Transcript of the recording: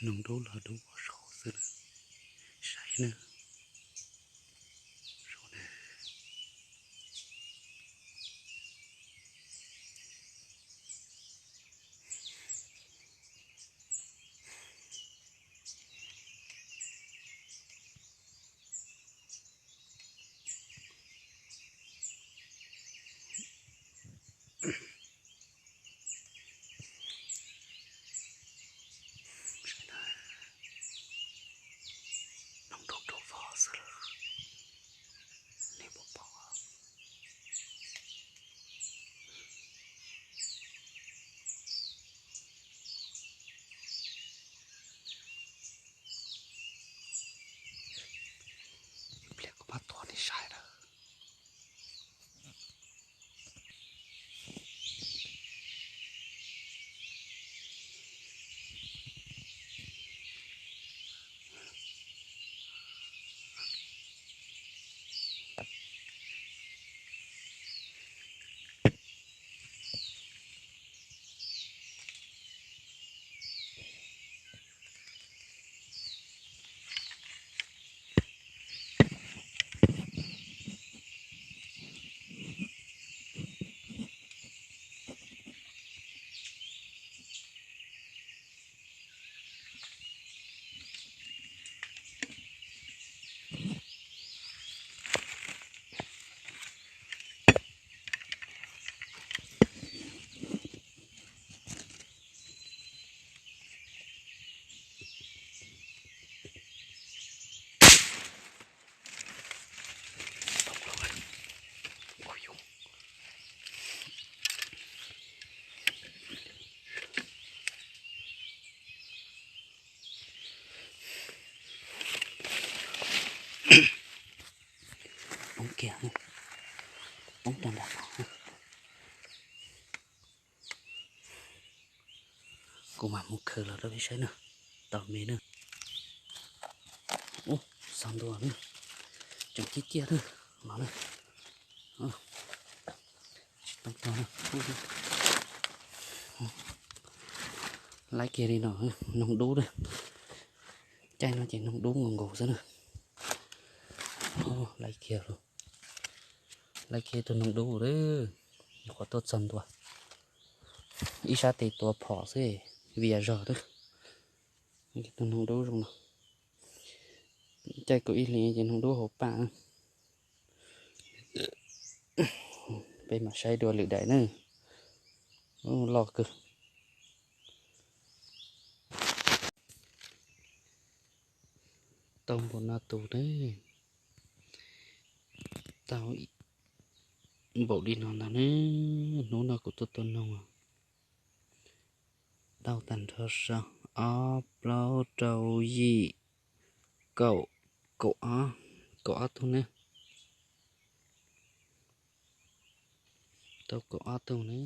Noog dub los dub vog saud xwb na. Saib na. Saud na. Noog dub dub vog xwb, nej puas pom? Ib pliag kuv pab tuav nej saib na. Poob kiag, poob rau nram no. Kuv mam mus khaws los rau peb saib na. Tau me na. Ub, txog ntua na. Tseem ciaj ciaj na. Los na. Tsis tau tau na. Laib kiag li no, noog dub na. Caij no ces noog dub nkaus nkaus xwb na. Laib kiag, laib kiag tus noog dub lawm. Nyuam qhuav tuaj txog ntua. Ib sab tes tuav phom xwb, vias zog lawm. Tus noog dub zoo no. Caij kaum ib hlis ces noog dub hauv paj. Peb mam saib dua lwm daim na. Loj kawg. Tau npaum no tus na. Tau npaum li no ntag na. Hnub no kuv tuaj tua noog tau tag nrho so, ob plaub rau yim, kaum, kaum ob, kaum ob tug na. Tau kaum ob tug na.